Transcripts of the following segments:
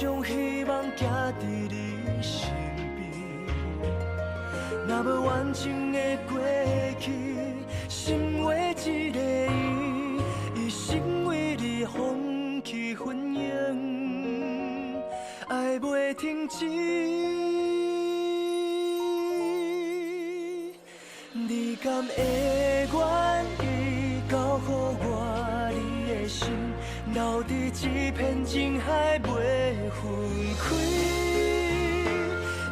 將希望寄佇你身邊。若無完整的過去，心話一個伊，一生為你放棄婚姻，愛袂停止。你敢會願意交予我你的心，留佇這片情海袂分開？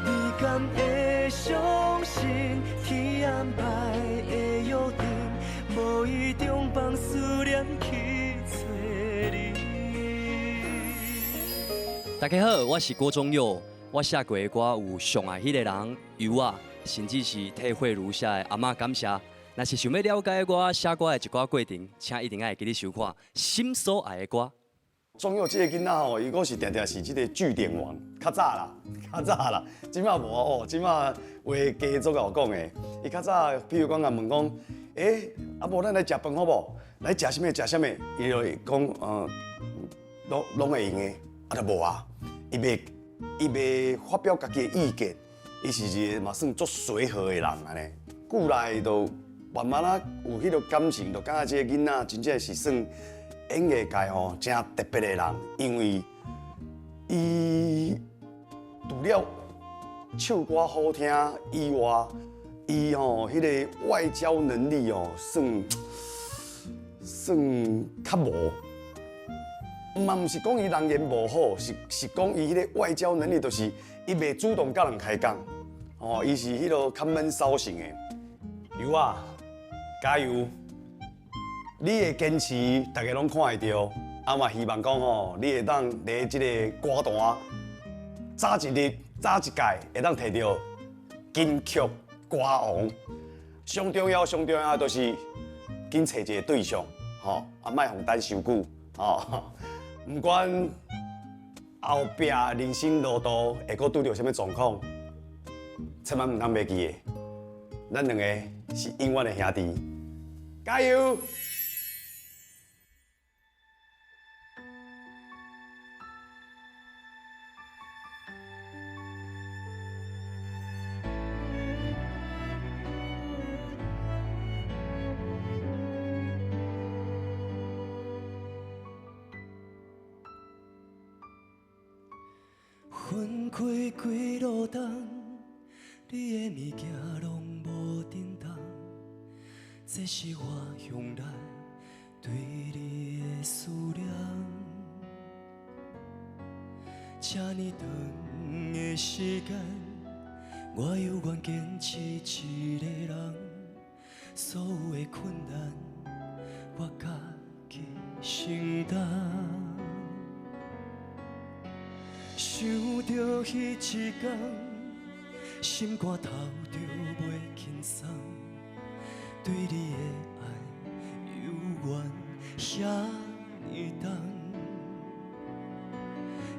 你敢會相信天安排的約定，無意中放思念去找你？大家好，我是郭忠佑。我寫過的歌有上愛彼个人、尤仔，甚至是替慧茹寫的《阿嬤感謝》。若是想欲了解我寫歌的一寡過程，請一定愛會記得收看《心所愛的歌》。忠佑這个囡仔吼，伊閣是定定是這个句點王，較早啦，較早啦，這馬無哦，這馬話加足𠢕講的。伊較早，比如講共問講，欸，啊無咱來食飯好無？來食啥物？食啥物？伊就會講，攏攏會用的，啊就無啊，伊袂發表家己的意見，伊是一个嘛算足隨和的人按呢。久來就慢慢仔有彼个感情，就感覺這个囡仔真正是算演藝界吼誠特別的人，因為伊除了唱歌好聽以外，伊吼彼个外交能力哦算算較無。嘛毋是講伊人緣無好，是是講伊彼个外交能力，就是伊袂主動佮人開講，哦，伊是彼个較悶騷型的。尤仔，加油！你的堅持，大家攏看會著。啊嘛希望講吼，你會當佇這个歌壇早一日、早一屆，會當摕著金曲歌王。上重要、上重要就是緊揣一个對象，吼，啊，莫予等傷久，吼。毋管後壁人生路途會閣拄著啥物狀況，千萬毋通袂記得，咱兩个是永遠的兄弟，加油！分開幾落冬，你的物件攏無振動，這是我向來對你的思念。這呢長的時間，我猶原堅持一个人，所有的困難我家己承擔。想著彼一天，心肝頭就袂輕鬆，對你的愛猶原遐爾重。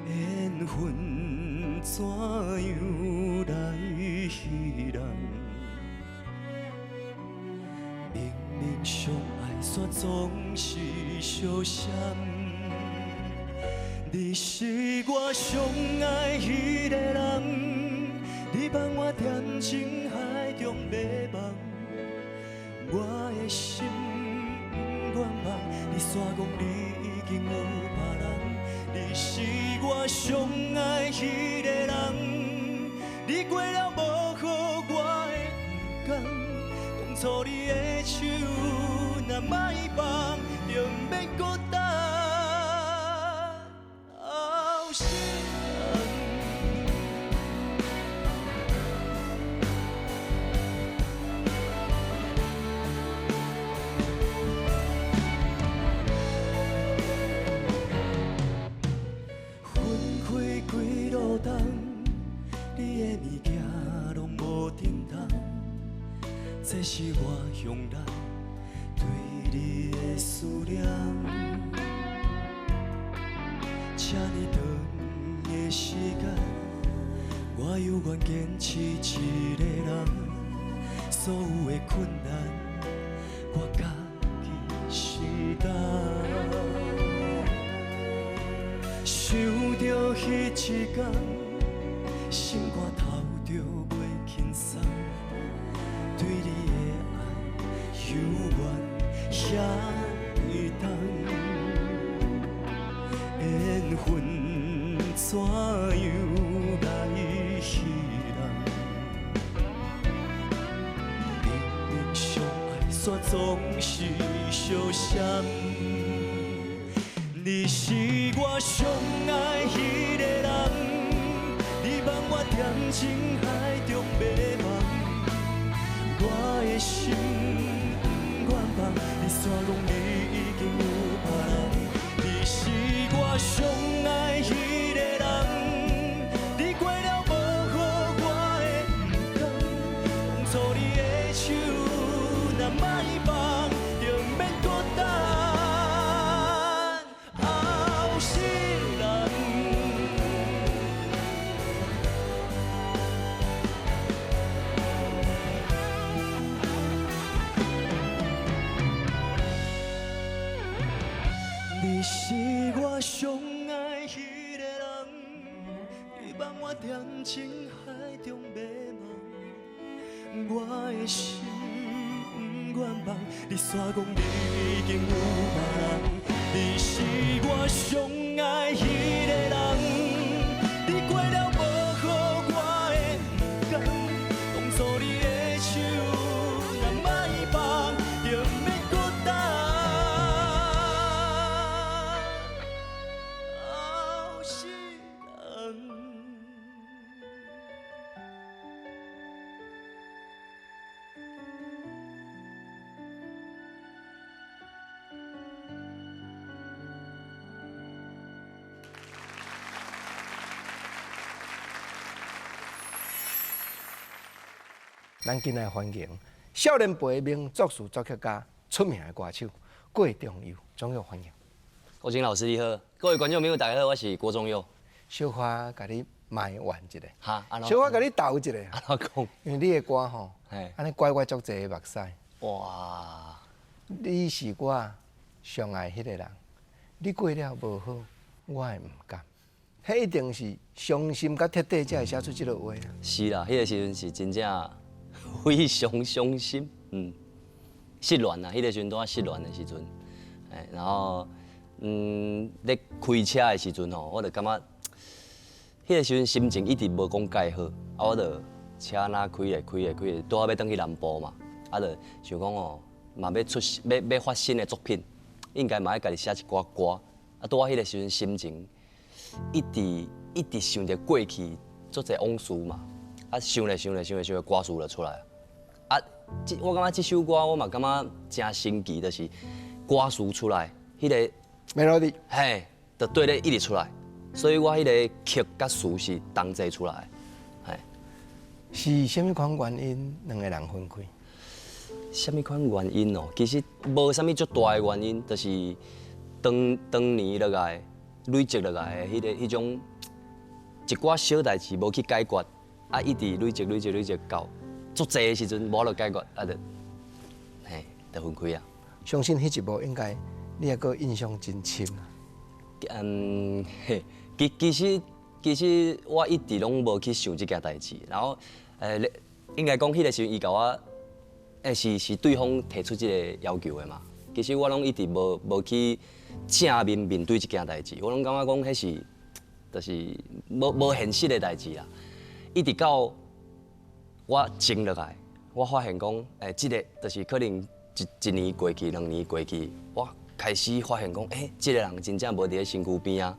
緣分怎樣來戲弄？明明相愛，煞總是相嫌。你是我上愛彼个人，你放我踮情海中迷茫，我的心不願放，你煞講你已經有別人。你是我上愛彼个人，你過了無予我的毋甘，當初你的手若莫放，就毋免孤單。後世人。分開幾落冬，你的物件攏無振動，這是我向來對你的思念。這呢長的時間，我猶原堅持一个人，所有的困難我家己承擔。想著彼一彼一天，心肝头就袂轻松，对你的爱犹原遐尼重，缘分怎样来戏弄？明明相爱，煞总是相嫌。你是我上爱彼个人，你放我踮情海中迷茫，我的心不愿放，你煞讲你已经有别人。你是我上爱彼个人，你过了无予我的毋甘，当初你的手若莫放，就免孤单。后世人。你是我上爱彼个人，你放我踮情海中迷茫，我的心不愿放，你煞讲你已经有别人。你是我上爱彼个人，你过了无予我的毋甘，当初你的手若莫放，就免孤单。后世人。咱今日欢迎少年辈名作词作曲家、出名的歌手郭中佑，中佑欢迎。国清老师你好，各位观众朋友大家好，我是郭中佑。小可共你埋怨一下，哈，小可共你斗一下。按怎讲？因为你的歌吼，按呢拐我足济的目屎。哇！你是我上爱彼个人，你过了无好，我会毋甘。彼一定是伤心甲彻底，才会写出这个话。是啦，彼个时阵是真正非常伤心，失恋啦，彼个时阵拄仔失恋的时阵，然后，咧开车的时阵吼，我就感觉，彼个时阵心情一直无讲介好，啊，我就车若开咧开咧开咧，拄仔欲转去南部嘛，啊，就想讲哦，嘛欲出欲发新的作品，应该嘛爱家己写一寡歌，啊，拄仔彼个时阵心情一直一直想著过去足济往事嘛。啊，想咧想咧想咧想咧，歌词就出来。啊，我感觉这首歌我嘛感觉真神奇，就是歌词出来，彼个 melody，嘿，就对咧一直出来。所以我彼个曲佮词是同齐出来。嘿，是啥物款原因两个人分开？啥物款原因哦？其实无啥物足大的原因，就是当当年落来累积落来的彼种一寡小代志无去解决。啊，一直累积、累积、累积到足济的时阵，无法度解决，啊，就嘿，就分开啊。相信彼一幕应该你犹阁印象真深。嘿，其实我一直拢无去想这件代志，然后，应该讲彼个时阵，伊共我，是对方提出这个要求的嘛。其实我拢一直无去正面面对这件代志，我拢感觉讲彼是，就是无现实的代志啦。一直到我静落来，我发现讲，这个就是可能一年过去，两年过去，我开始发现讲，这个人真正无伫咧身躯边啊。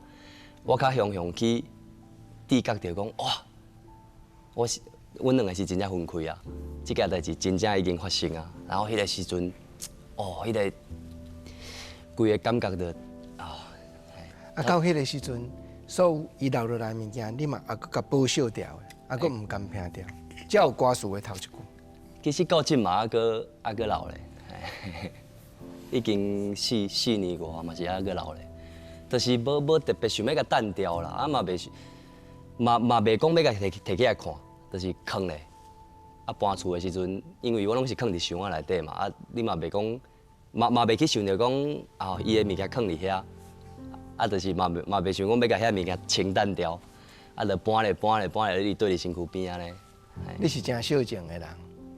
我较雄雄去知觉著讲，哇，阮两个是真正分开啊，这件代志真正已经发生啊。然后彼个时阵，哦，彼个规个感觉就啊，啊，到彼个时阵，所有伊留落来的物件，你嘛犹阁共保守掉的，犹阁毋甘拼掉，才有歌词的头一句。其实到这嘛，犹阁留咧，已经四年外嘛是犹阁留咧，就是无特别想欲共澹掉啦，啊嘛袂嘛嘛袂讲欲共提起来看，就是囥咧。啊搬厝的时阵，因为我拢是囥伫箱仔内底嘛，啊你嘛袂讲，嘛嘛袂去想著讲啊伊的物件囥伫遐，啊，就是嘛嘛袂想講欲共遐物件清淡掉，啊，就搬咧搬咧搬咧，一直對佇身軀邊按呢。你是誠性情的人，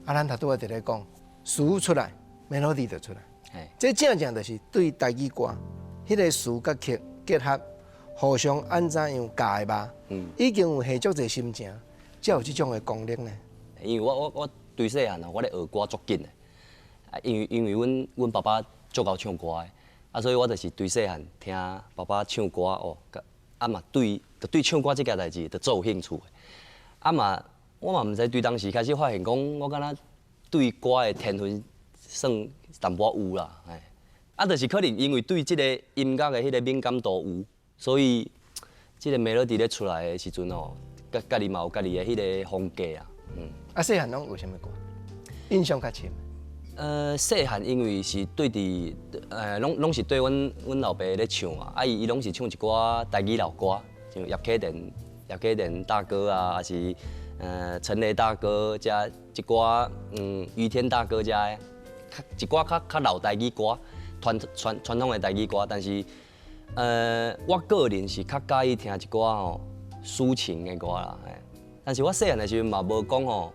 啊，咱頭拄仔佇咧講，詞出來，melody 就出來。這正正就是對台語歌，彼個詞佮曲結合，互相按怎樣夾的吧？已經有下足濟心情，才有這種的功能呢。因為我對細漢哦，我咧學歌足緊的，啊，因為阮爸爸足𠢕唱歌的，啊，所以我就是對細漢聽爸爸唱歌哦，啊嘛對，就對唱歌這件代誌就足有興趣的。啊嘛，我嘛毋知對當時開始發現講，我敢若對歌的天分算淡薄仔有啦，嘿。啊，就是可能因為對這個音樂的彼個敏感度有，所以這個 melody 咧出來的時陣哦，家己嘛有家己的彼個風格啊。嗯。啊，細漢攏學啥物歌？印象較深。細漢因為是對佇，攏是對阮老爸咧唱啊，啊伊攏是唱一寡台語老歌，像葉啟田、葉啟田大哥啊，抑是陳雷大哥，遮一寡余天大哥遮的，較一寡較老台語歌，傳統的台語歌，但是我個人是較佮意聽一寡吼抒情的歌啦，但是我細漢的時陣嘛無講吼，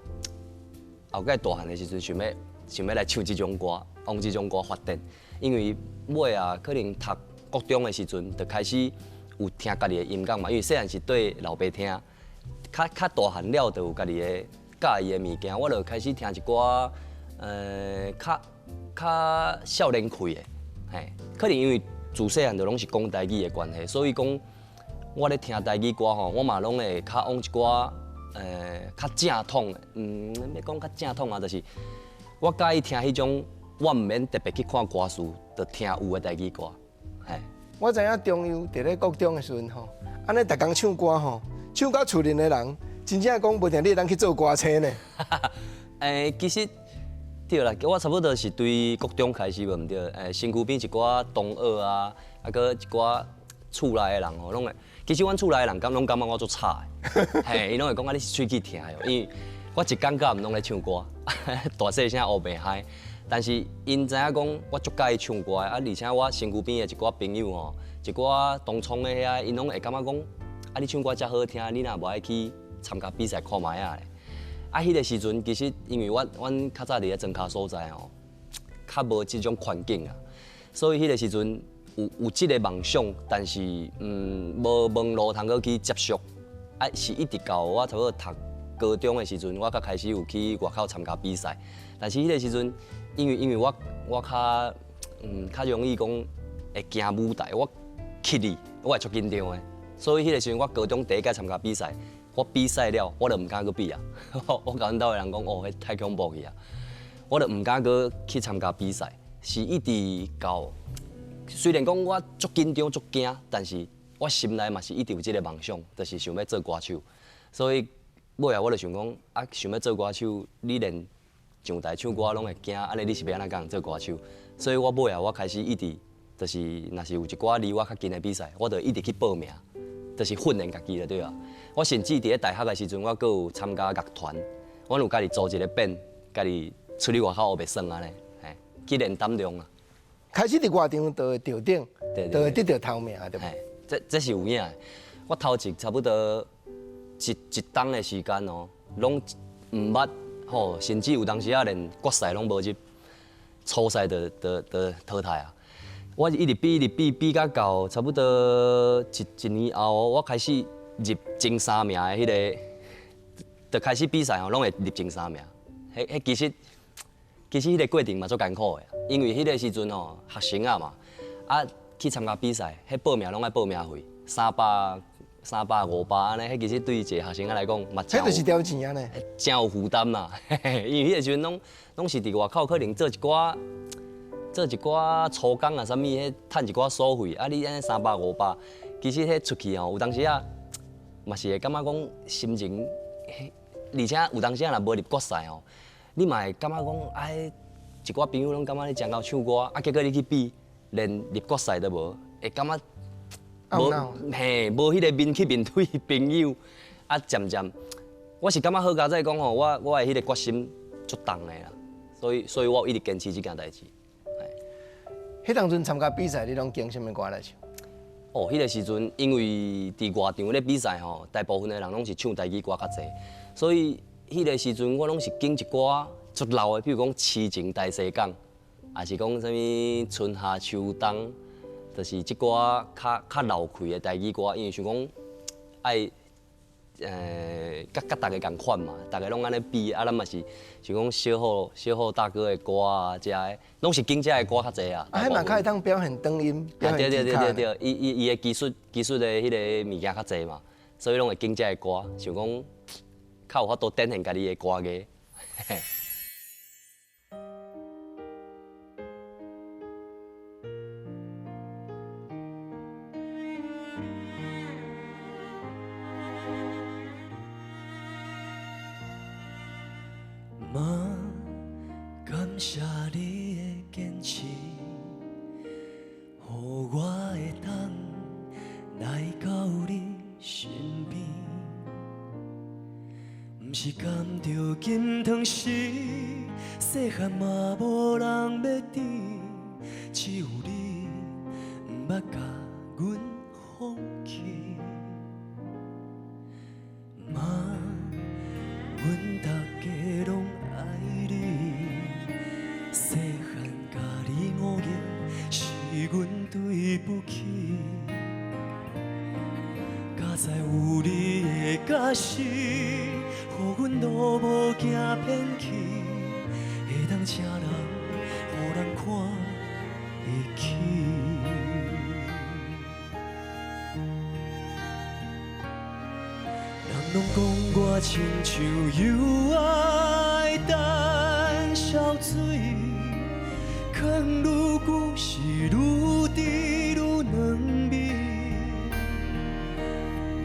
後蓋大漢的時陣想欲來唱這種歌，往這種歌發展，因為尾啊可能讀國中的時陣就開始有聽家己的音樂嘛，因為細漢是對老爸聽，較大漢了就有家己的佮意的物件，我就開始聽一寡較少年氣的，嘿，可能因為自細漢就攏是講台語的關係，所以講我咧聽台語歌吼，我嘛攏會較往一寡較正統的，欲講較正統啊，就是我佮意聽彼種，我毋免特別去看歌詞，就聽有的台語歌，嘿。我知影中佑佇咧國中的時陣吼，按呢逐工唱歌吼，唱到厝裡的人真正講無定你會當去做歌星呢。其實對啦，我差不多是對國中開始無毋對，身軀邊一寡同學啊，啊，閣一寡厝內的人吼，攏會，其實阮厝內的人攏感覺我足吵的，嘿，𪜶攏會講啊，你是喙齒疼的，因為我一工到暗攏咧唱歌，大細聲烏白嗨，但是𪜶知影講我足佮意唱歌的，啊，而且我身軀邊的一寡朋友吼，一寡同窗的遐，𪜶攏會感覺講，啊，你唱歌遮好聽，你若無愛去參加比賽看覓仔咧？啊，彼個時陣其實因為阮較早佇咧莊跤所在吼，較無這種環境啊，所以彼個時陣有這個夢想，但是無門路通閣去接觸，啊，是一直到我差不多讀高中的時陣，我才開始有去外口參加比賽。但是彼個時陣，因為我較容易講會驚舞台，我起哩我會足緊張的，所以彼個時陣我高中第一屆參加比賽，我比賽了，我就毋敢閣比啊。我共阮兜的人講，哦，彼太恐怖去啊，我就毋敢閣去參加比賽，是一直到雖然講我足緊張足驚，但是我心內嘛是一直有這個夢想，就是想欲做歌手。所以尾仔我就想講，啊，想欲做歌手，你連上台唱歌攏會驚，按呢你是欲按怎共人做歌手？所以我尾仔我開始一直就是，若是有一寡離我較近的比賽，我就一直去報名，就是訓練家己就對啊。我甚至佇咧大學的時陣，我閣有參加樂團，我有家己組一個 band，家己出去外口烏白耍按呢，嘿，去練膽量啊。開始佇外場就會著頂，就會得著頭名，對無？這是有影的。我頭前差不多一冬的時間哦，攏毋捌吼，甚至有當時仔連決賽攏無入，初賽就淘汰啊。我一直比，一直比，比到差不多一年後，我開始入前三名的彼個，就開始比賽吼，攏會入前三名。彼其實彼個過程嘛足艱苦的，因為彼個時陣吼，學生仔嘛，啊去參加比賽，彼報名攏愛報名費，三百、300、500按呢，彼其實對一個學生仔來講嘛，彼就是條錢按呢，誠有負擔啦。因為彼個時陣攏是佇外口，可能做一寡粗工啊，啥物，彼趁一寡所費，啊，你按呢三百五百，其實彼出去吼，有當時啊，嘛是會感覺講心情，而且有當時啊，若無入決賽吼，你嘛會感覺講，哎，一寡朋友攏感覺你誠𠢕唱歌，啊，結果你去比，連入決賽都無，會感覺無嘿，無彼個面去面對朋友，啊，漸漸，我是感覺好佳哉講吼，我的彼個決心足重的啦，所以我一直堅持這件代誌。彼當陣參加比賽，你攏揀啥物歌來唱？哦，彼个时阵，因為佇外場咧比賽吼，大部分的人攏是唱台語歌較濟，所以彼个時陣我攏是揀一寡足老的，比如講《痴情大西港》，抑是講啥物春夏秋冬，就是這寡較較老氣的台語歌，因為想講愛。佮佮逐家仝款嘛，逐家攏按呢比，啊，咱嘛是想講小虎小虎大哥的歌啊，遮的攏是揀遮的歌較濟啊。啊，彼嘛較會當表現轉音，表現對對對對對，伊伊伊的技術技術的彼个物件較濟嘛，所以攏會揀遮的歌，想講較有法度展現家己的歌藝。媽，感謝你的堅持，予我會當來到你身邊。毋是含著金湯匙，細漢嘛無人欲甜，只有你毋捌共阮放棄。媽，阮逐家攏愛你，細漢共你誤認是阮對不起。佳哉有你的教示，予阮路無行偏去，會當請人，予人看會起。人攏講我親像油仔的淡潲水，囥愈久是愈甜愈軟味。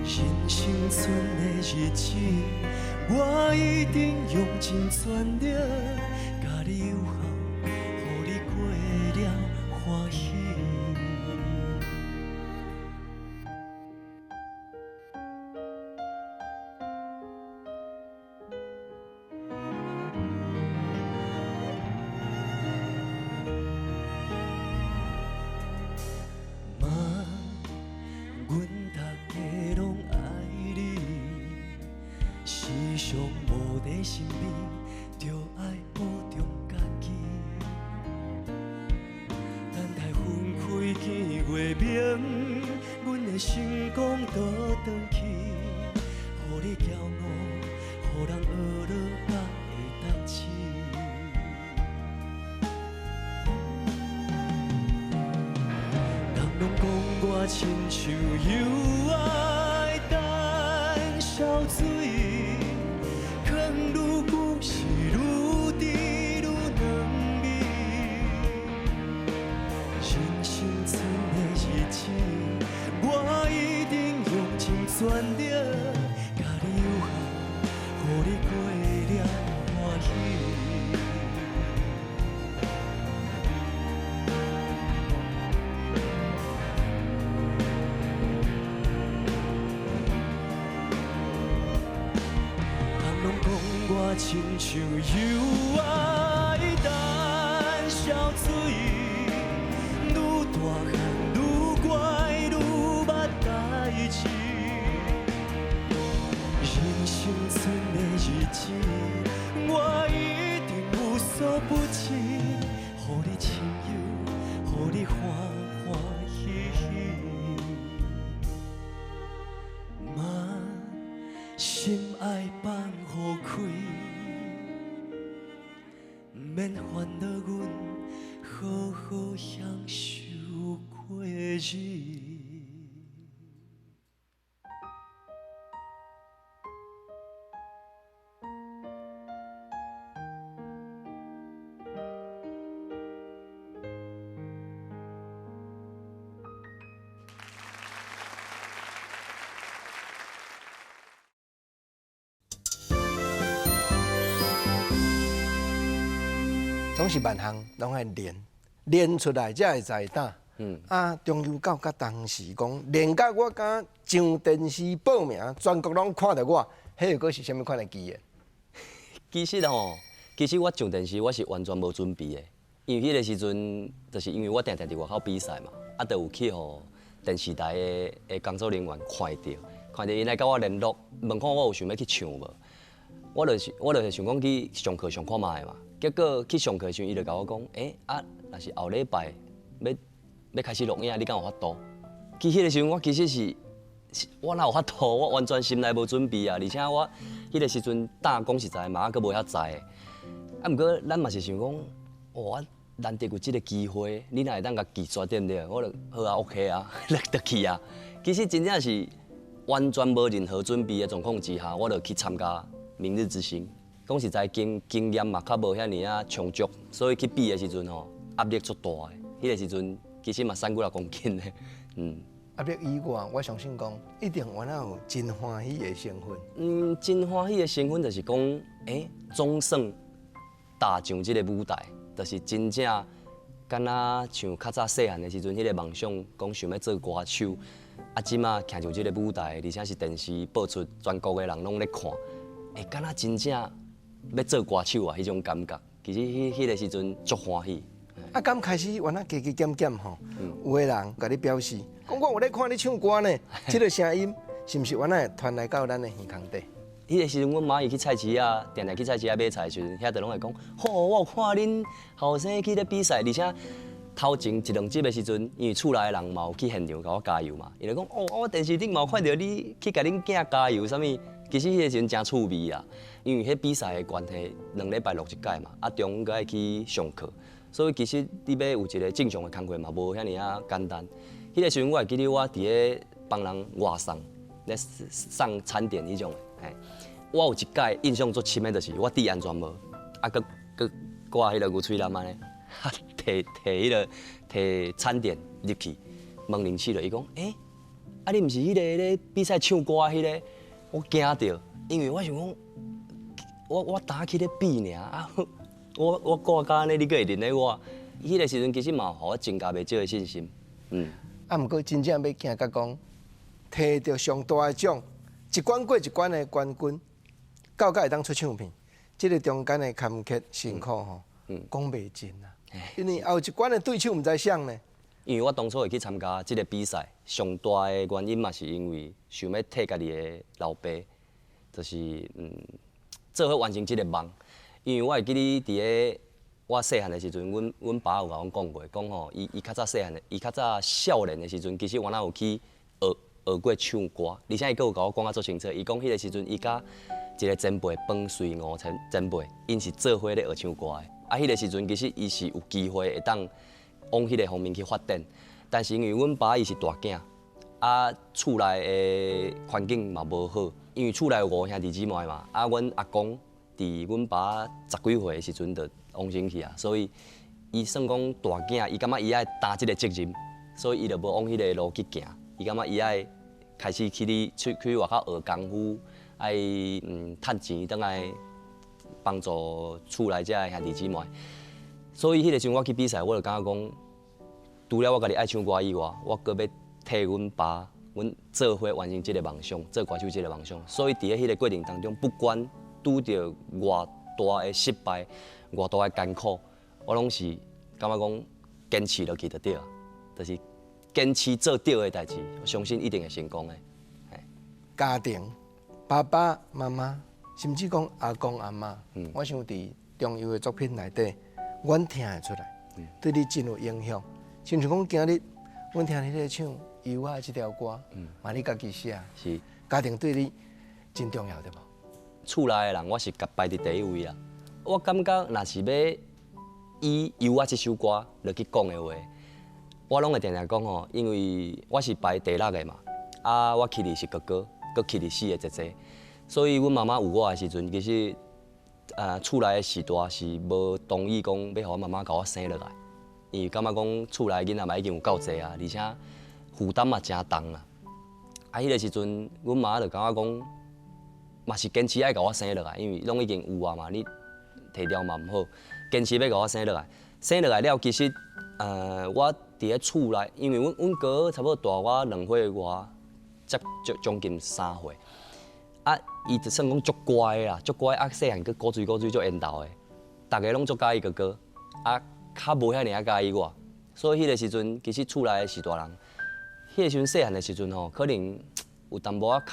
人生賰的日子，我一定用盡全力，共你有孝，予你過了歡喜。媽，阮逐家攏愛你，時常無佇身邊，著愛保重家己。等待分開見月明，阮會成功倒轉去，予你驕傲，予人學落北的代誌。人攏講我親像油仔的淡潲水，囥愈久是愈甜愈軟味。人生賰的日子，我一定用盡全力，共你有孝，予你過了歡喜。人攏講我親像油仔的淡潲水，愈大漢愈乖愈捌代誌。人生賰的日子，我一定無所不至，予你清幽，予你歡歡喜喜。媽，心愛放予開，毋免煩惱阮好好享受過日。總是萬項攏愛練，練出來才會知膽。啊，中秋到佮當時講練甲我敢上電視報名，全國攏看著我，彼個閣是啥物款的機緣？其實吼，其實我上電視我是完全無準備的，因為彼個時陣就是因為我定定佇外口比賽嘛，啊，就有去予電視台的工作人員看著，看著𪜶來佮我聯絡，問看我有想欲去唱無？我就是想講去上課上看覓嘛。結果去上課時陣，伊就共我講，欸啊，若是後禮拜欲開始錄影，你敢有法度？其實彼個時陣，我其實是我哪有法度？我完全心內無準備啊！而且我彼個時陣膽講實在嘛，閣無遐知的。啊，毋過咱嘛是想講，我難得有這個機會，你哪會當共拒絕對毋對？我就好啊，OK 啊，就去啊。其實真正是完全無任何準備的狀況之下，我就去參加明日之星。講實在經驗嘛較無遐爾仔充足，所以去比的時陣吼，壓力足大的。彼個時陣其實嘛瘦幾若公斤的，嗯。壓力以外，我相信講一定原來有真歡喜的成分。嗯，真歡喜的成分就是講，欸，總算踏上這個舞台，就是真正敢若像較早細漢的時陣，彼個夢想，講想欲做歌手，啊，這馬徛上這個舞台，而且是電視播出，全國的人攏咧看，欸，敢若真正欲做歌手啊，彼種感覺，其實彼個時陣足歡喜。啊，敢開始原來加加減減吼，有的人共你表示，講我有咧看你唱歌呢，這個聲音是毋是原來傳來到咱的耳孔底？彼個時陣，阮媽伊去菜市仔，定定去菜市仔買菜的時陣，遐就攏會講，吼，我有看恁後生去咧比賽，而且頭前一兩集的時陣，因為厝內的人嘛有去現場共我加油嘛，伊就講，哦，我電視頂嘛有看著你去共恁囝加油啥物，其實彼個時陣真趣味啊，因為彼比賽的關係，2禮拜錄一擺嘛，啊中午閣愛去上課，所以其實你欲有一個正常的工課嘛，無遐爾仔簡單。彼個時陣我會記得我佇咧幫人外送，咧送餐點彼種的。嘿，我有一擺印象足深的，就是我戴安全帽，啊，閣閣掛彼個牛喙罨按呢，提提彼個提餐點入去，門鈴起來，伊講，欸，啊你毋是彼個咧比賽唱歌彼個？我驚著，因為我想講，我今去咧比爾啊，我掛甲按呢，你閣會認得我？彼個時陣其實嘛，予我增加袂少的信心。嗯。啊，毋過真正欲行甲講，提著上大的獎，一關過一關的冠軍，到才會當出唱片，這個中間的坎坷辛苦吼，講袂盡啊。因為後一關的對手毋知誰呢。因為我當初會去參加這個比賽，上大的原因嘛是因為想欲替家己的老爸，就是做伙完成這個夢。因為我會記得佇咧我細漢的時陣，阮爸有共阮講過，講吼，伊較早細漢的，伊較早少年的時陣，其實原來有去學學過唱歌，而且伊閣有共我講甲足清楚。伊講彼個時陣，伊佮一個前輩彭瑞梧前輩，𪜶是做伙咧學唱歌的。啊，彼個時陣其實伊是有機會會當往彼個方面去發展，但是因為阮爸伊是大囝，啊，厝內的環境嘛無好，因為厝內有五兄弟姊妹嘛，啊，阮阿公佇阮爸十幾歲的時陣就往生去啊，所以伊算講大囝，伊感覺伊愛擔這個責任，所以伊就無往彼個路去行，伊感覺伊愛開始去咧出去外口學功夫，愛趁錢轉來幫助厝內遮的兄弟姊妹。所以彼個時陣我去比賽，我就感覺講，除了我家己愛唱歌以外，我閣欲替阮爸，阮做伙完成這個夢想，做歌手這個夢想。所以佇咧彼個過程當中，不管拄著偌大的失敗，偌大的艱苦，我攏是感覺講堅持落去就對啊，就是堅持做對的代誌，我相信一定會成功的。家庭，爸爸媽媽，甚至講阿公阿嬤，我想佇中佑的作品內底，阮聽會出來，對你真有影響。親像講今日，阮聽你咧唱《猶仔》這條歌，嘛你家己寫，是家庭對你真重要對無？厝內的人，我是共排佇第一位啦。我感覺若是欲以《猶仔》這首歌落去講的話，我攏會定定講吼，因為我是排第六个嘛，啊，我起字是哥哥，閣起字四个姐姐，所以阮媽媽有我的時陣，其實厝內的序大是無同意講欲予我媽媽共我生落來，因為感覺講厝內囡仔嘛已經有夠濟啊，而且負擔嘛誠重啊。啊，彼個時陣，阮媽就感覺講，嘛是堅持愛共我生落來，因為攏已經有啊嘛，你提掉嘛毋好，堅持欲共我生落來。生落來了，其實，我佇咧厝內，因為阮哥差不多大我2歲外，才將近3歲。啊，伊就算講足乖啦，足乖啊，細漢閣古錐古錐足緣投的，逐个攏足佮意哥哥，啊，較無遐爾仔佮意我。所以彼個時陣，其實厝內的序大人，彼个时阵细汉的时阵吼，可能有淡薄仔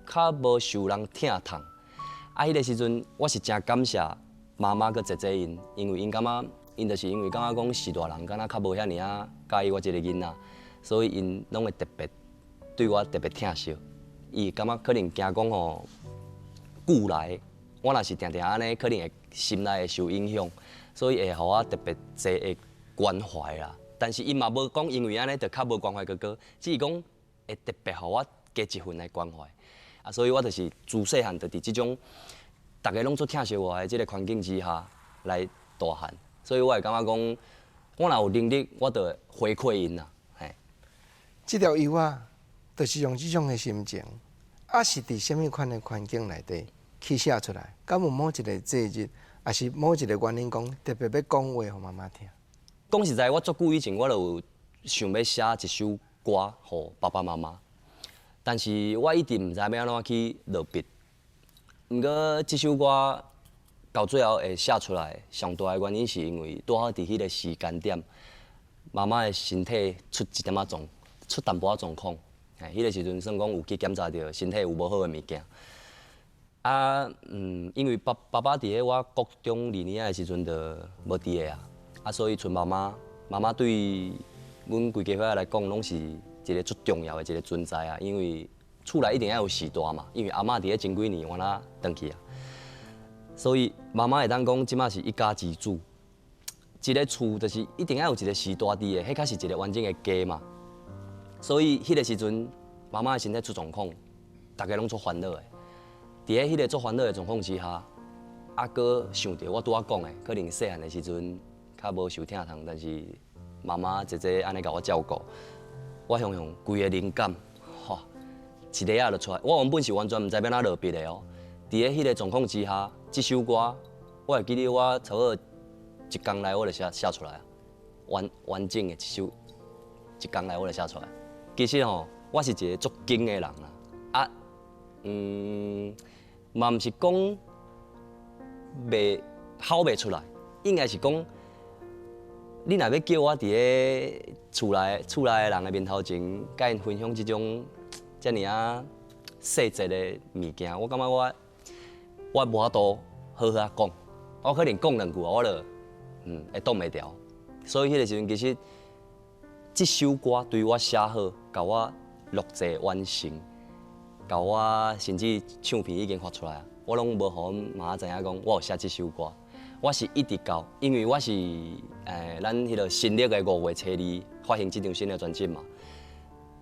較無受人疼痛。啊，彼个时阵我是誠感謝媽媽佮姐姐𪜶，因為𪜶感覺，𪜶就是因為感覺講是大人，敢若較無遐爾仔佮意我這個囡仔，所以𪜶攏會特別對我特別疼惜。伊感覺可能驚講吼，久來我若是定定按呢，可能會心內會受影響，所以會予我特別濟的關懷啦。但是伊嘛無講因為按呢就較無關懷哥哥，只是講會特別予我加一份的關懷。啊，所以我就是自細漢就佇這種逐家攏足疼惜我的這個環境之下來大漢，所以我會感覺講，我若有能力，我就會回饋𪜶啦。嘿，這條幼仔就是用這種的心情，啊是佇啥物款的環境內底去寫出來？敢有某一個節日，抑是某一個原因講特別欲講話予媽媽聽？講實在，我足久以前我就有想欲寫一首歌予爸爸媽媽，但是我一直毋知欲按怎去落筆。毋過這首歌到最後會寫出來，上大的原因是因為拄好佇彼個時間點，媽媽的身體出一點仔狀，出淡薄仔狀況。嘿，彼個時陣算講有去檢查著身體有無好的物件。啊，因為爸爸佇咧我國中二年仔的時陣就無佇咧啊，啊，所以賰媽媽，媽媽對阮規家伙來講，攏是一個足重要的一個存在啊。因為厝內一定愛有序大嘛，因為阿嬤佇咧前幾年敢若轉去啊，所以媽媽會當講，這馬是一家之主。一個厝就是一定愛有一個序大佇的，彼才是一個完整的家嘛。所以彼個時陣，媽媽的身體出狀況，逐家攏足煩惱的。佇咧彼個足煩惱的狀況之下，啊，閣想著我拄仔講的，可能細漢的時陣較無受疼痛，但是媽媽姐姐按呢共我照顧，我雄雄規个靈感，吼，一下仔就出來。我原本是完全毋知欲按怎落筆的哦。佇咧彼個狀況之下，這首歌我會記得我差不多一工內我就寫出來，完整的一首，一工內我就寫出來。其實吼，我是一個足緊的人啦，啊，嘛毋是講袂吼袂出來，應該是講，你若欲叫我佇咧厝內的人的面頭前，佮𪜶分享這種遮爾仔細節的物件，我感覺我無法度好好仔講，我可能講兩句我就會擋袂牢。所以彼個時陣其實，這首歌對我寫好，共我錄製完成。到我甚至唱片已經發出來，我攏無予阮媽知影講我有寫這首歌。我是一直到，因為我是咱彼個新曆的5月初二發行這張新的專輯嘛。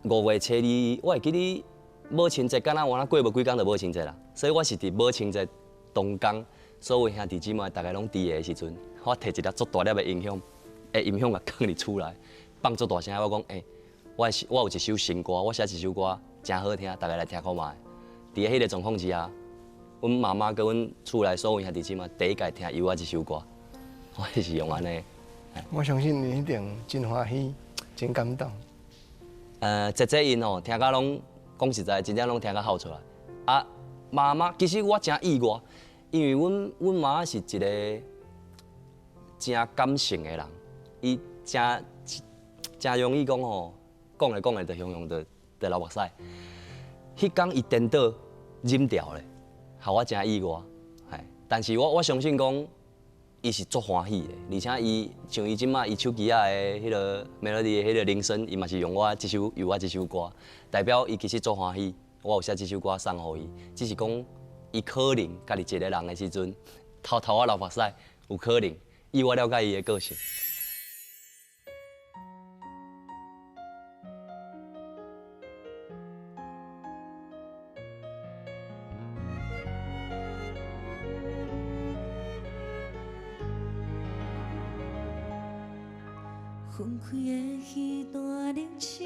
5月初二，我會記得母親節，敢若我過無幾工就母親節啦，所以我是佇母親節當天，所有兄弟姊妹逐家攏佇的時陣，我提一粒足大粒的音響，音響共囥佇厝內，放足大聲，我講我有一首新歌，我寫一首歌。誠好聽，逐家來聽看覓。佇彼個狀況之下，阮媽媽佮阮厝內所有兄弟姊妹第一擺聽有我這首歌，我就是用按呢。我相信你一定真歡喜，真感動。姐姐𪜶吼聽甲攏講實在，真正攏聽甲哭出來。啊，媽媽其實我誠意外，因為阮媽是一個誠感性的人，伊誠容易講吼，講來講來就雄雄就流目屎。彼工伊顛倒忍掉咧，予我誠意外。嘿，但是我相信講，伊是足歡喜的，而且伊像伊這馬伊手機仔的彼個 melody 的彼個鈴聲，伊嘛是用我這首用我這首歌，代表伊其實足歡喜。我有寫這首歌送予伊，只是講伊可能家己一個人的時陣，偷偷仔流目屎，有可能。以我了解伊的個性。分開的彼段日子，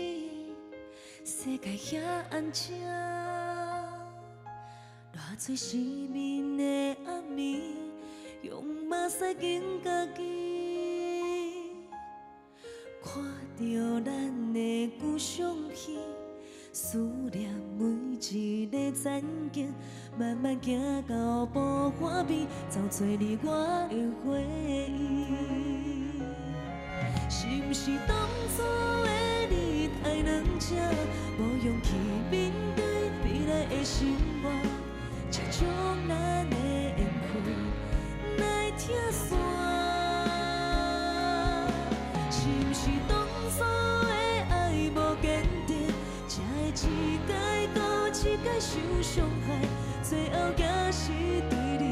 世界遐安靜，偌濟失眠的暗暝，用目屎敬家己，看著咱的舊相片，思念每一个場景，慢慢行到埔岸邊，走做你我的回憶。是毋是當初的你太軟食，無勇氣面對未來的生活，才將咱的緣分來拆散。是毋是當初的愛無堅定，才會一擺閣一擺受傷害，最後也是對你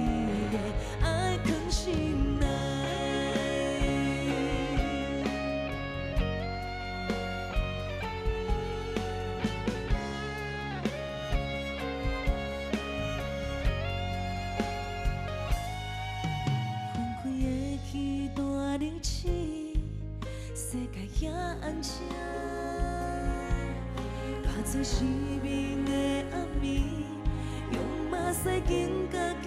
的愛藏心內。分開的彼段日子，世界遐安靜，化做失眠的暗暝，用目屎敬家己。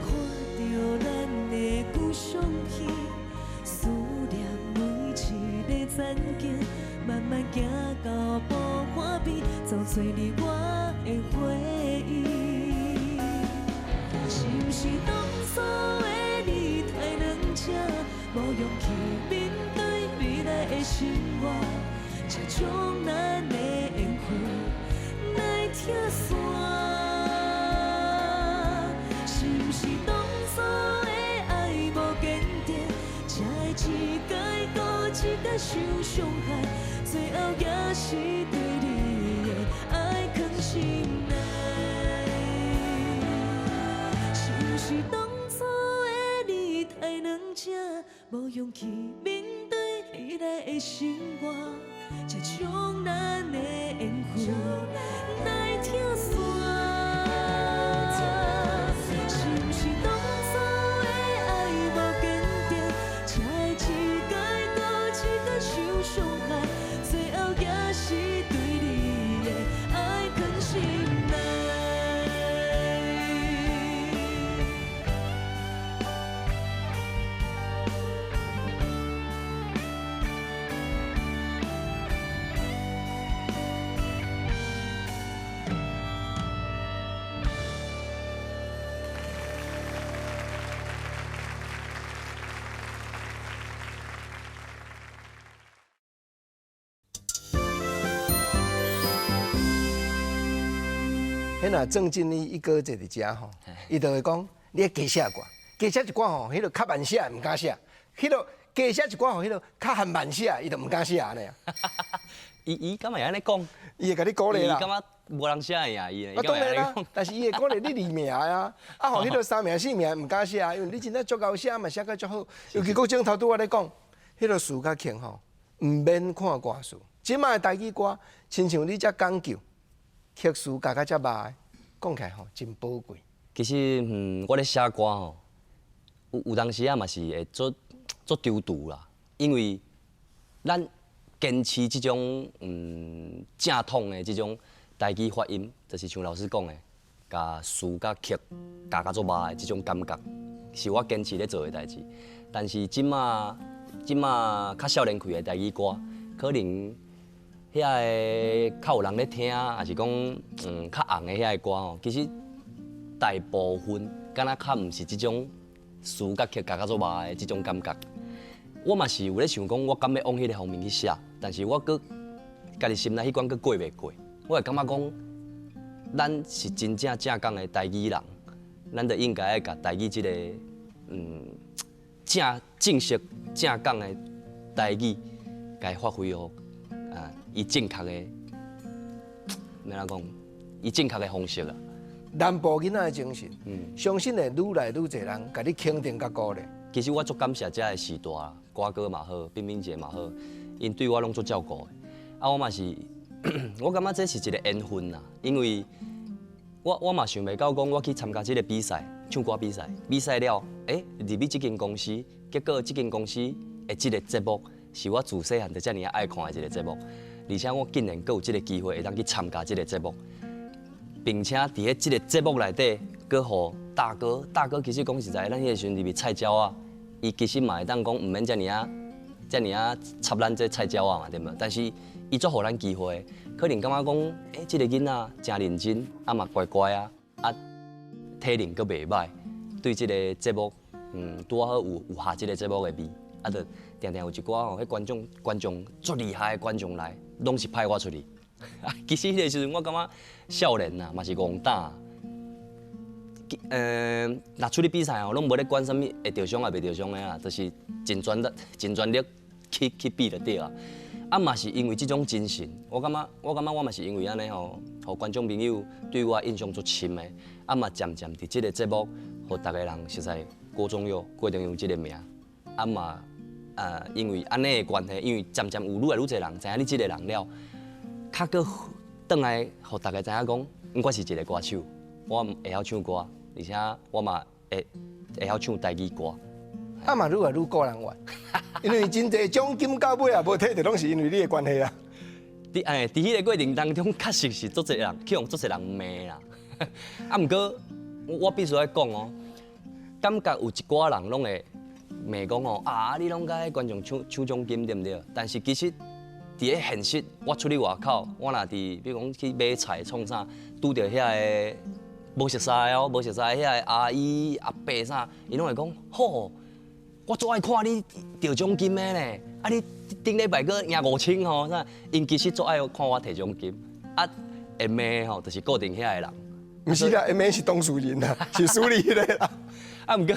看著咱的舊相片，思念每一个残景，慢慢行到布花邊，走找你我的回憶。是毋是當初的你太軟食，無勇氣面對未來的生活，才將咱的緣分來拆散？是毋是當初的愛無堅定，才會一擺閣一擺受傷害，最後也是對你的愛藏心內。是毋是當初的你太軟食，無勇氣面對未來的生活，才將咱的緣分來拆散？是毋是當初的愛無堅定，才會一擺閣一擺受傷害，最後也是對你的愛藏心內。彼若鄭經理伊哥坐佇遮吼，伊就會講：你愛加寫歌，加寫一寡吼，彼個較慢寫毋敢寫；彼個加寫一寡吼，彼個較含慢寫，伊就毋敢寫按呢。伊敢會按呢講？伊會共你鼓勵啦。伊感覺無人寫會贏伊。啊，當然啦，但是伊會鼓勵你二名啊，啊，予彼個三名四名毋敢寫，因為你真正足𠢕寫嘛，寫甲足好。尤其國正頭拄仔咧講，彼個詞較強吼，毋免看歌詞。這擺的台語歌，親像你遮講究，曲詞加甲遮峇的，講起來吼真寶貴。其實，我咧寫歌吼，有當時啊嘛是會足躊躇啦，因為咱堅持這種正統的這種台語發音，就是像老師講的，共詞佮曲加甲足峇的這種感覺，是我堅持咧做的代誌。但是這馬較少年氣的台語歌，可能遐个較有人咧聽，抑是講較紅的遐個歌吼，其實大部分敢若較毋是這種詞佮曲加甲足峇的這種感覺。我嘛是有咧想講，我敢欲往彼个方面去寫，但是我閣家己心內彼關閣過袂過。我會感覺講，咱是真正正港的台語人，咱就應該愛共台語這個正正式正港的台語，共發揮好啊，伊正確的，欲按怎講？伊正確的方式啊。南部囡仔的精神，相信會愈來愈濟人共你肯定佮鼓勵。其實我足感謝這个時代，歌哥嘛好，冰冰姐嘛好，𪜶對我攏足照顧的。啊，我嘛是，我感覺這是一個緣分啦，因為我嘛想袂到講我去參加這個比賽，唱歌比賽，比賽了，入去這間公司，結果這間公司的這個節目是我自細漢就遮爾愛看的一個節目，而且我竟然閣有這個機會會當去參加這個節目，並且佇咧這個節目內底，閣予大哥，大哥其實講實在，咱彼個時陣入去菜鳥仔，伊其實嘛會當講毋免遮爾仔插咱這菜鳥仔嘛，對無？但是伊足予咱機會，可能感覺講，這個囡仔誠認真，啊嘛乖乖啊，啊體能閣袂䆀，對這個節目，拄仔好有合這個節目的味，啊，就佇定定有一寡吼，彼觀眾觀眾足厲害的觀眾來，攏是派我出去。其實彼个時陣我感覺少年啊，嘛是戇膽。若出去比賽吼，攏無咧管啥物會著傷抑袂著傷的啊，就是盡全力、盡全力去比就對啊。啊嘛是因為這種精神，我感覺我嘛是因為按呢吼，予觀眾朋友對我印象足深的。啊嘛漸漸佇這个節目，予逐个人熟似郭忠佑、郭忠佑這个名。啊嘛，因為按呢的關係，因為漸漸有愈來愈濟人知影你這个人了，較閣轉來予逐个知影講，我是一个歌手，我會曉唱歌，而且我嘛會曉唱台語歌。啊嘛愈來愈顧人怨，因為真濟獎金到尾也無提著，攏是因為你的關係啊。佇彼個過程當中，確實是足濟人去予足濟人罵啦。啊，毋過我必須愛講哦，感覺有一寡人攏會罵講哦，啊，你攏共觀眾搶搶獎金對毋對？但是其實佇咧現實，我出去外口，我若佇比如講去買菜創啥，拄著遐个無熟似哦，無熟似遐个阿姨阿伯啥，𪜶攏會講，吼，我足愛看你得獎金的呢，啊你頂禮拜閣贏5000吼，啥？𪜶其實足愛看我提獎金，啊會罵吼，就是固定遐个人。毋是啦，會罵是當事人啦，是輸你彼个啦。啊，毋過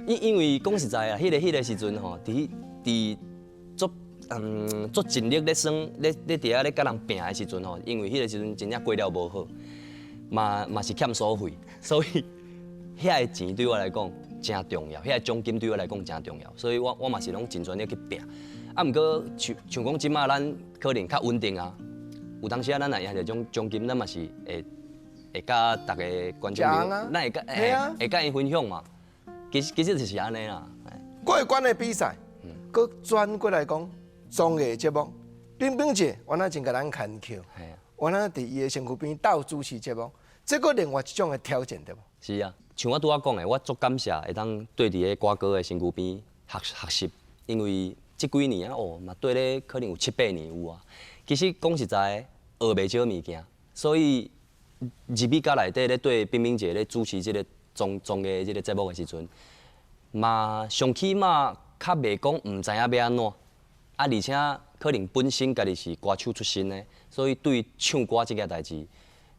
因為講實在啊，彼個時陣吼，佇足盡力咧耍，咧佇遐咧共人拚的時陣吼，因為彼個時陣真正過了無好，嘛是欠所費，所以遐个錢對我來講誠重要，遐个獎金對我來講誠重要，所以我嘛是攏盡全力去拚。啊，毋過像講這馬咱可能較穩定啊，有當時啊，咱若贏著獎金，咱嘛是會佮逐个觀眾朋友，咱會佮𪜶分享嘛。其實就是按呢啦。過關的比賽，閣轉過來講綜藝節目，冰冰姐原來真共人牽強，原來佇伊的身軀邊鬥主持節目，這閣另外一種的挑戰對無？是啊，像我拄仔講的，我足感謝會當綴佇咧歌歌的身軀邊學習，因為這幾年啊，哦嘛綴咧可能有七八年有啊。其實講實在，學袂少物件，所以入去甲內底咧對冰冰姐咧主持這个綜藝這个節目的時陣，嘛上起碼較袂講毋知影欲按怎，啊而且可能本身家己是歌手出身的，所以對唱歌這件代誌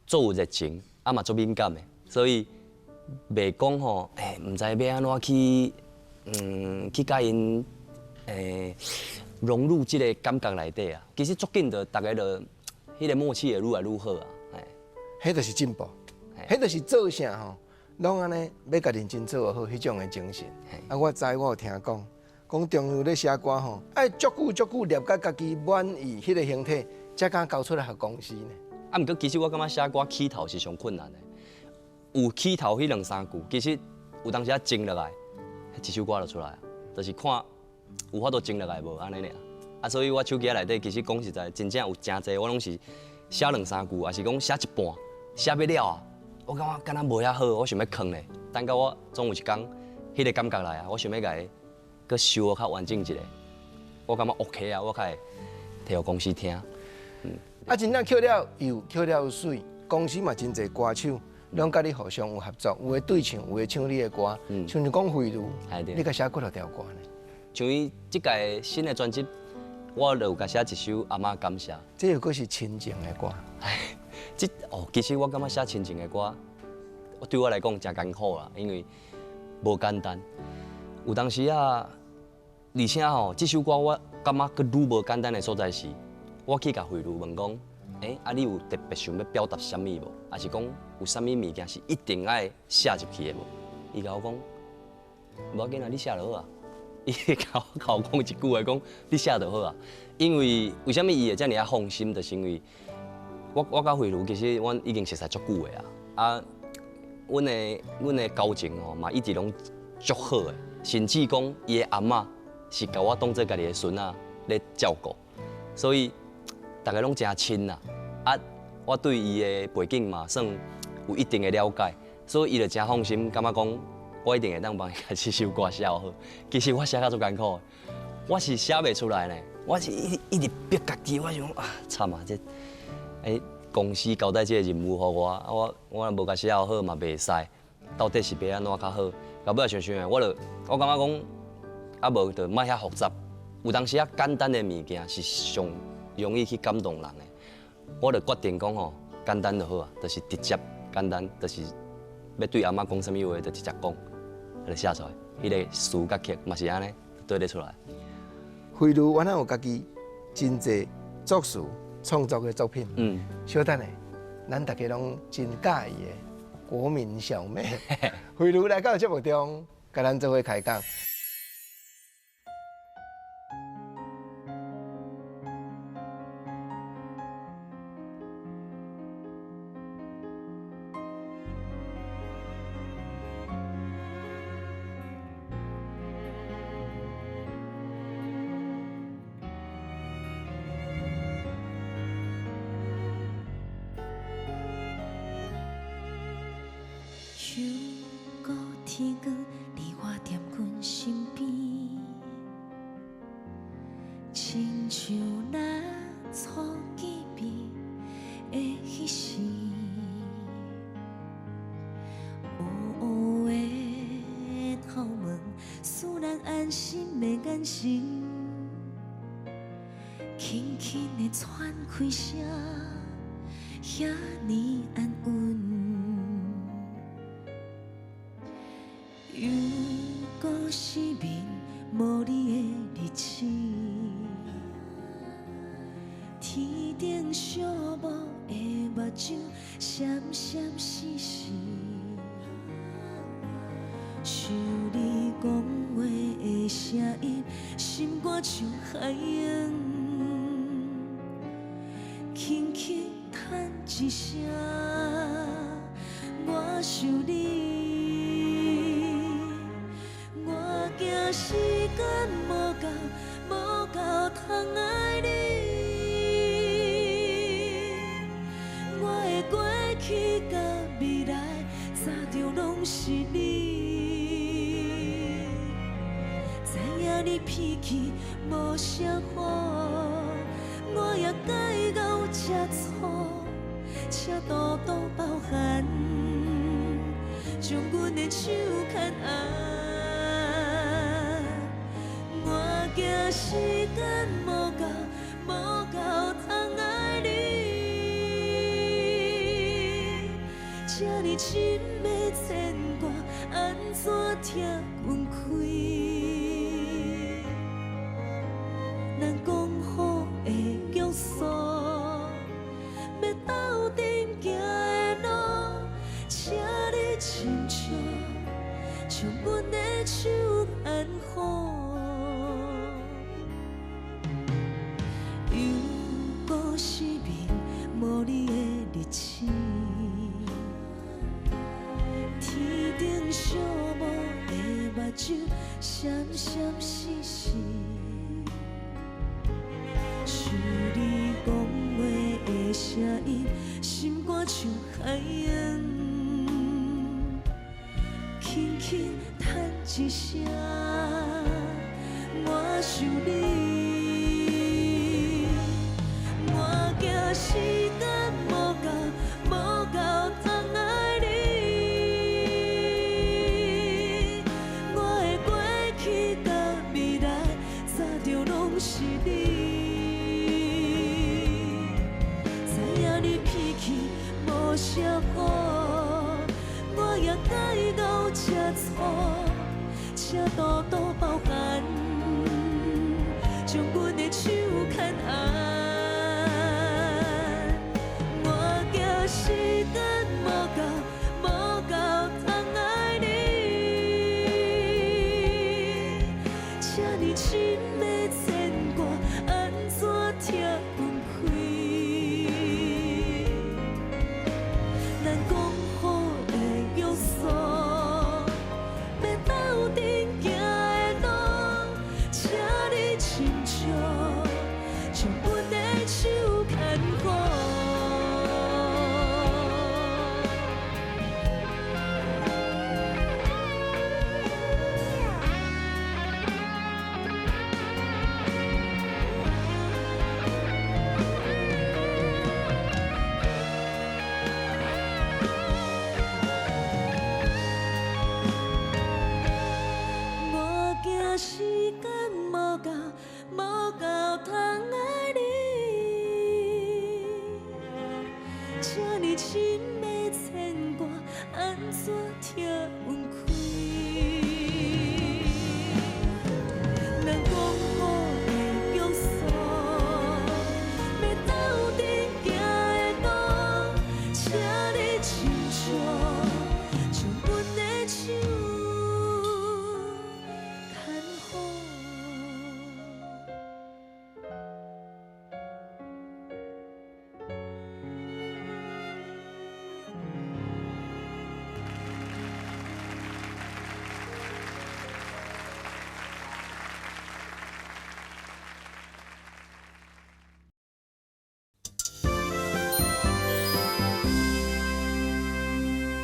足有熱情，啊嘛足敏感的，所以袂講吼，毋知欲按怎去共𪜶融入這个感覺內底啊。其實足緊就逐个就彼个默契會愈來愈好啊。彼就是進步，彼就是做啥吼，攏按呢欲共認真做好彼種的精神。啊，我知我有聽講，講中央咧寫歌吼，愛足久足久練甲家己滿意彼个形體，才敢交出來予公司呢。啊，毋過其實我感覺寫歌起頭是上困難的，有起頭彼兩三句，其實有當時仔靜落來，一首歌就出來，就是看有法度靜落來無按呢爾。啊，所以我手機內底其實講實在，真正有誠濟，我攏是寫兩三句，抑是講寫一半，寫欲了啊，我感覺敢若無遐好，我想欲囥咧。等到我總有一工，彼个感覺來啊，我想欲共伊閣修較完整一下，我感覺 OK 啊，我較會提予公司聽。啊，真正曲了幼，曲了媠，公司嘛真濟歌手，攏佮你互相有合作，有的對唱，有的唱你的歌。像你講慧茹，你共寫幾落條歌呢？像伊這屆新的專輯，我就有共寫一首《阿嬤感謝》。這又閣是親情的歌。這哦，其實我感覺寫親情的歌，對我來講誠艱苦啦，因為無簡單。有當時啊，而且吼，這首歌我感覺閣愈無簡單的所在是，我去共慧茹問講，啊，你有特別想欲表達啥物無？抑是講有啥物物件是一定愛寫入去的無？伊共我講，無要緊啊，你寫就好啊。伊共我講一句話，講你寫就好啊。因為為啥物伊會遮爾仔放心？就是因為我佮慧茹其實阮已經熟似足久的啊。啊，阮的交情吼嘛一直攏足好的，甚至講伊的阿嬤是共我當做家己的孫仔咧照顧，所以逐个攏誠親啦。啊，我對伊的背景嘛算有一定的了解，所以伊就誠放心，感覺講我一定會當幫伊共這首歌寫好。其實我寫甲足艱苦的，我是寫袂出來呢，我是一直一直逼家己，我想啊，慘啊，這公司交代這個任務予我，啊我若無共寫好嘛袂使，到底是欲按怎較好？到尾仔想想，我就我感覺講，啊無就莫遐複雜，有當時啊，簡單的物件是上容易去感動人的。我就決定講吼，簡單就好啊，就是直接簡單，就是欲對阿嬤講啥物話，就直接講，就寫出來。彼個詞佮曲嘛是按呢對得出來。惠如原來有家己真濟作詞創作的作品。稍等下，咱大家攏真佮意的國民小妹，惠如來到節目中，共咱做伙開講。又閣天光，你我踮阮身邊，親像咱初見面的彼時，烏烏的頭毛，使人安心的眼神，輕輕的喘氣聲，遐爾安穩。又閣失眠，無你的日子，天頂寂寞的目睭，閃閃爍爍。想你講話的聲音，心肝像海洋，輕輕嘆一聲，我想你。我驚時間無夠，無夠通愛你。我的過去佮未來，早就攏是你。知影你脾氣無啥好，我也改到這粗，請多多包涵，將阮的手牽按。我驚時間無夠，無夠通愛你，這呢深的牽掛，按怎拆阮開？咱講好的約束，欲鬥陣行的路，請你親像將阮的手牽好。又閣失眠，無你的日子，天頂寂寞的目睭，閃閃爍爍。想你講話的聲音，心肝像海洋，輕輕嘆一聲，我想你。我驚時間無夠，無夠通愛你。我的過去佮未來，早就攏是你。知影你脾氣無啥好，我也改到這粗，請多多包涵，將阮的手牽按。我驚時間無夠，無夠通愛你，這呢深的牽掛，按怎拆阮開？咱講好的約束，欲鬥陣行的路，請你親像怎疼阮开？人讲好的约束，欲斗阵行的路，请你亲像将阮的手牵好。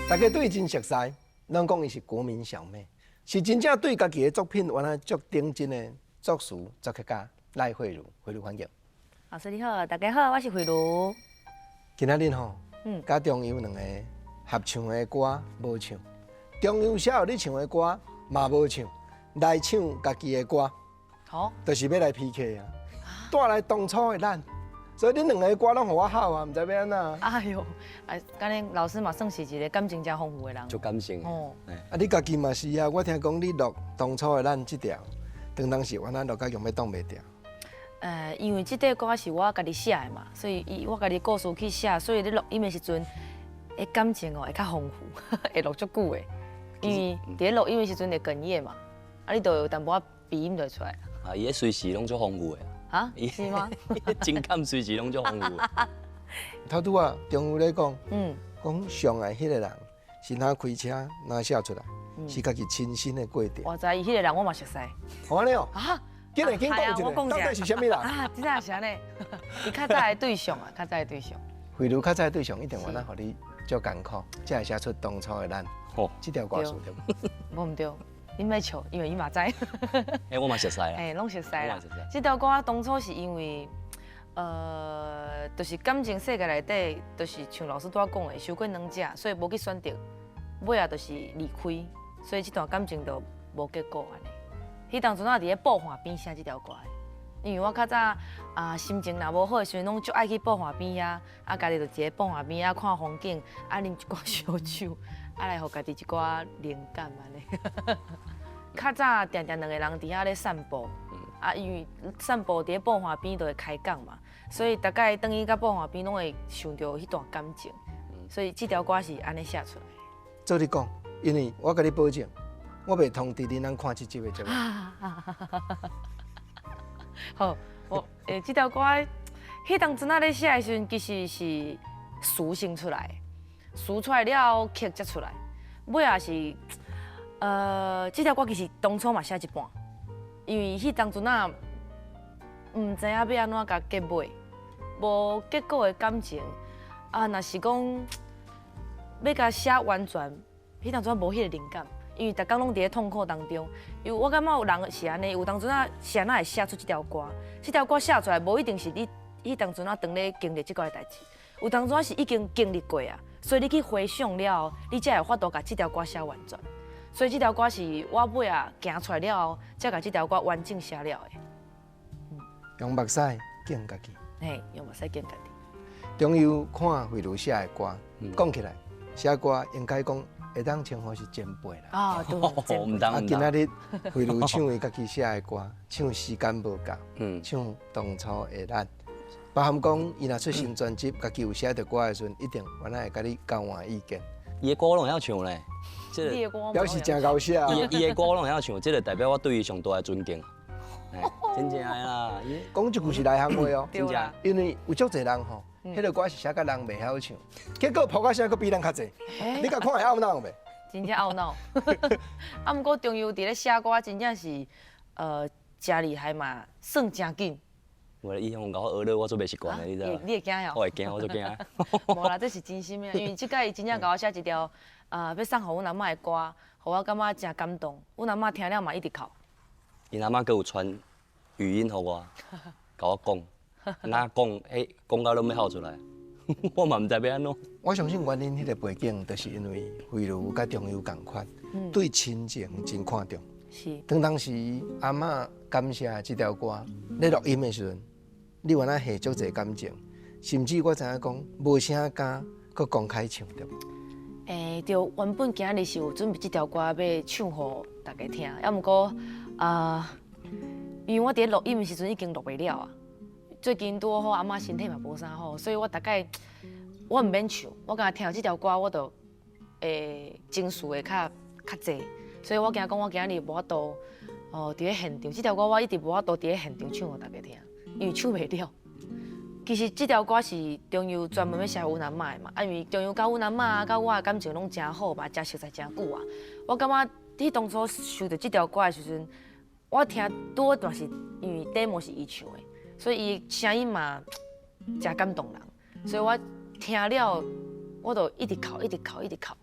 大家对伊真熟似，拢讲伊是国民小妹，是真正对家己的作品原来足顶真的作词作曲家赖慧如，慧如欢迎。老师你好，大家好，我是慧如。今仔日吼，佮中佑两个合唱的歌无唱，中佑写予你唱的歌嘛无唱，来唱家己的歌，好，就是欲来 PK 啊，带来当初的咱。所以恁两个歌拢予我吼啊，毋知欲按怎。哎哟，啊，敢呢老师嘛算是一个感情诚丰富的人。足感性。哦。啊，你家己嘛是啊，我听讲你录当初的咱这条，当时原来录甲用欲挡袂牢。因为这块歌是我家己写的嘛，所以伊我家己故事去写，所以咧录音的时阵，彼感情哦会较丰富，会录足久的。因为伫咧录音的时阵会哽咽嘛，啊，你就有淡薄仔鼻音就会出来。啊，伊彼随时拢足丰富的。啊？是吗？情感随时拢足丰富。头拄仔中佑咧讲，讲上爱彼个人是哪开车哪写出来，是家己亲身的过程。我知伊彼个人我嘛熟似。好按呢哦。啊？紧来紧讲一下，到底是啥物人？啊，真正是按呢。伊较早的对象啊，较早的对象。慧如较早的对象一定原来予你足艰苦，才会写出当初的咱。吼，这条歌词对无？无毋对。你莫笑，因为伊嘛知。欸，我嘛熟似啦。欸，拢熟似啦。这条歌当初是因为，就是感情世界内底，就是像老师拄仔讲的，伤过软弱，所以无去选择，尾仔就是离开，所以这段感情就无结果按呢。彼当阵仔伫咧布岸边写这条歌的，因为我较早啊心情若无好的时阵，拢足爱去布岸边遐，啊家己就伫咧布岸边遐看风景，啊啉一寡烧酒，啊来予家己一寡灵感按呢。较早定定两个人伫遐咧散步，啊，因为散步伫咧布岸边就会开讲嘛，所以逐摆转去到布岸边拢会想著彼段感情，所以这条歌是按呢写出来。照你讲，因为我共你保证，我袂通知恁咱看这集的节目。好，我这条歌，彼当阵仔咧写的时阵，其实是词先出来，词出来了后曲才出来，尾仔是。这条歌其实当初嘛写一半，因为彼当阵仔毋知影欲按怎共结尾，无结果的感情啊，若是讲欲共写完全，彼当阵无彼个灵感，因为逐工拢伫咧痛苦当中。因为我感觉有人是按呢，有当阵仔是按怎会写出这条歌？这条歌写出来，无一定是你彼当阵仔当咧经历这个代志，有当阵仔是已经经历过啊，所以你去回想了后，你才会有法度共这条歌写完全。所以这条歌是我尾仔行出来了后，才共这条歌完整写了的。用目屎敬家己。嘿，用目屎敬家己。中佑看慧如写的歌，讲起来写歌应该讲会当称呼是前辈啦。啊，对，毋当。啊，今仔日慧如唱伊家己写的歌，唱时间无够，唱当初的咱，包含讲伊若出新专辑，家己有写著歌的时阵，一定原来会共你交换意见。伊的歌我拢会晓唱咧，这个表示真𠢕写。伊的歌我拢会晓唱，这个代表我对伊上大的尊敬。真正的啦，讲这句是内行话哦，真正。因为有足济人吼，彼个歌是写甲人袂晓唱，结果谱甲声阁比咱较济。你共看会懊恼袂？真正懊恼。啊，毋过中佑伫咧写歌，真正是诚厉害嘛，算诚紧。无，伊向共我学了，我做袂习惯的，你知无？你会惊哦？我会惊，我足惊。无啦，这是真心的，因为这摆伊真正共我写一条，欲送予阮阿嬷的歌，予我感觉诚感动。阮阿嬷听了嘛一直哭。𪜶阿嬷阁有传语音予我，共我讲，哪讲，讲到拢欲哭出来，我嘛毋知欲按怎。我相信原因，彼个背景，就是因为慧如佮中佑仝款，对亲情真看重。是。当时阿嬷感谢这条歌，咧录音的时阵。你原来下足济感情，甚至我知影讲无啥敢阁公开唱，对无？對，原本今日是有準備這條歌欲唱予大家聽，啊，毋過啊，因為我佇咧錄音的時陣已經錄袂了啊。最近拄好阿嬤身體嘛無啥好，所以我大概我毋免唱，我敢若聽著這條歌，我就會情緒會較較濟，所以我驚講我今日無法度哦，佇咧現場，這條歌我一直無法度佇咧現場唱予大家聽，因為唱袂了。其實這條歌是中佑專門欲寫予阮阿嬤的嘛，啊，因為中佑佮阮阿嬤佮我的感情攏誠好嘛，誠熟似誠久啊。我感覺彼當初收著這條歌的時陣，我聽拄好嘛是因為 demo 是伊唱的，所以伊聲音嘛誠感動人，所以我聽了我就一直哭，一直哭，一直哭，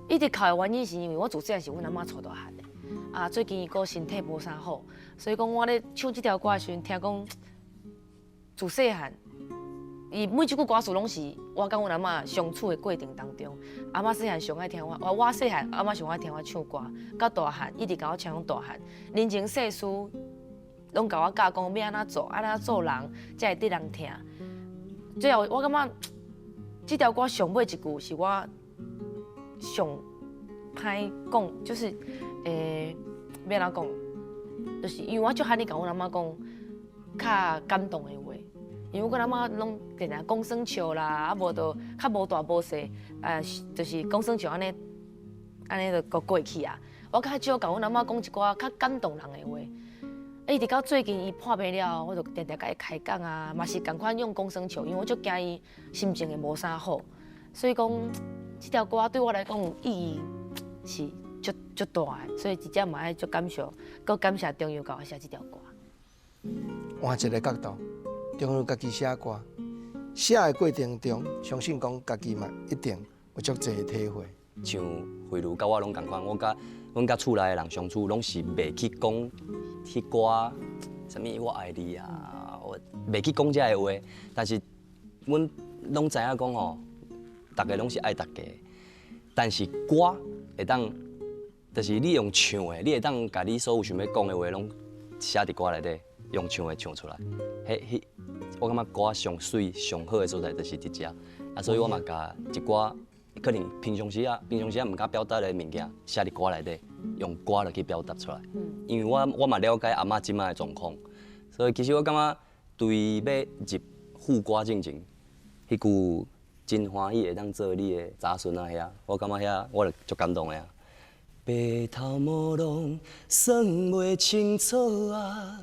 一直哭的原因是因為我自細漢是阮阿嬤帶大漢的，啊，最近伊閣身體無啥好，所以講我咧唱這條歌的時陣，聽講自細漢。伊每一句歌詞攏是我佮阮阿嬤相處的過程當中，阿嬤細漢上愛聽我，我細漢阿嬤上愛聽我唱歌，到大漢一直共我唱到大漢，人情世事攏共我教講欲按怎做，按怎做人才會得人疼。最後我感覺這條歌上尾一句是我上歹講，就是欲按怎講，就是因為我足罕咧共阮阿嬤講較感動的話。因為我佮阿嬤攏定定講耍笑啦，啊無就較無大無細，就是講耍笑按呢，按呢就閣過去啊。我較少共阮阿嬤講一寡較感動人的話。一直到最近伊破病了後，我就定定共伊開講啊，嘛是仝款用講耍笑，因為我足驚伊心情會無啥好，所以講這條歌對我來講意義是足足大的，所以這才嘛愛足感謝，閣感謝中佑共我寫這條歌。換一個角度。中佑家己寫歌，寫的過程中，相信講家己嘛一定有足濟的體會。像慧茹佮我攏仝款，我佮阮佮厝內的人相處，攏是袂去講彼寡啥物我愛你啊，我袂去講這个話。但是阮攏知影講吼，逐家攏是愛逐家。但是歌會當，就是你用唱的，你會當共你所有想欲講的話攏寫佇歌內底，用唱的唱出來。彼彼，我感覺歌上媠上好的所在就是佇遮。啊，所以我嘛共一寡可能平常時啊，平常時啊毋敢表達的物件，寫佇歌內底，用歌來去表達出來。因為我嘛了解阿嬤這擺的狀況，所以其實我感覺對欲入副歌進前，彼句真歡喜會當做你的查孫仔遐，我感覺遐我就足感動的啊。白頭毛攏算袂清楚啊，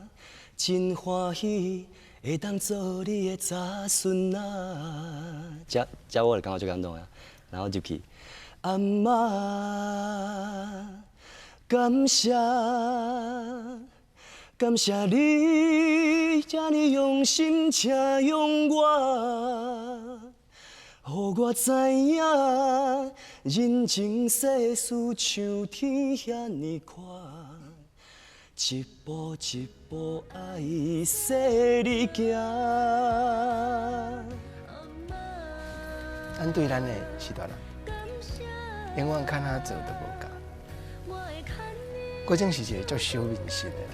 真歡喜會當做你的查孫仔。這這我就感覺足感動的。然後入去，阿嬤，感謝感謝你這呢用心請養我，予我知影人情世事像天遐呢寬，一步一步愛細膩行。咱對咱的序大人，永遠看他做都無夠。郭靖是一個足小面心的人，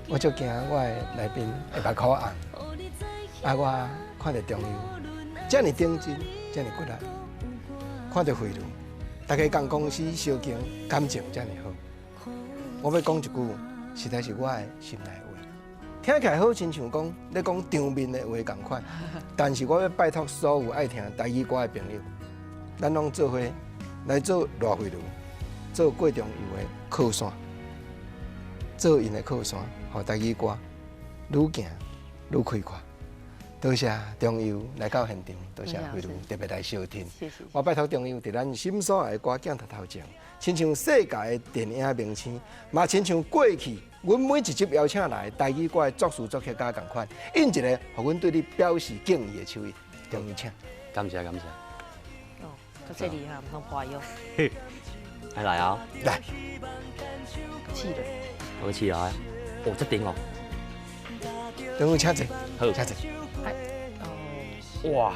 我足驚我的來賓會目箍紅。啊，我看著中佑，遮爾認真，遮爾骨力，看著慧茹，大家仝公司相敬，感情遮爾好。我欲講一句，實在是我的心內話。聽起來好親像講咧講場面的話仝款，但是我欲拜託所有愛聽台語歌的朋友，咱攏做伙來做賴慧茹，做郭中佑的靠山，做𪜶的靠山，予台語歌愈行愈開闊。多謝中佑來到現場，多謝慧茹特別來相挺。我拜託中佑佇咱心所愛的歌鏡頭頭前，親像世界的電影明星，嘛親像過去阮每一集邀請來台語歌的作詞作曲家仝款，印一个，予阮對你表示敬意的手印。中佑請。感謝感謝。哦，這厲害，毋通破藥。來來啊！來。試咧。我試啊！哦，這頂哦。中佑請坐。好，請坐。哦。哇！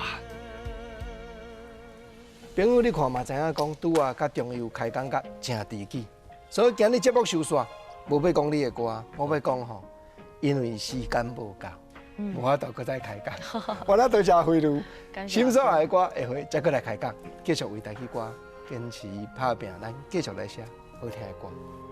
朋友，你看嘛，知影講拄仔佮中佑開講甲誠知己，所以今日節目收煞，無欲講你的歌，我欲講吼，因為時間無夠，無法度閣再開講。我來多謝慧茹，心所愛的歌下回再閣來開講，繼續為台語歌堅持拍拚，咱繼續來寫好聽的歌。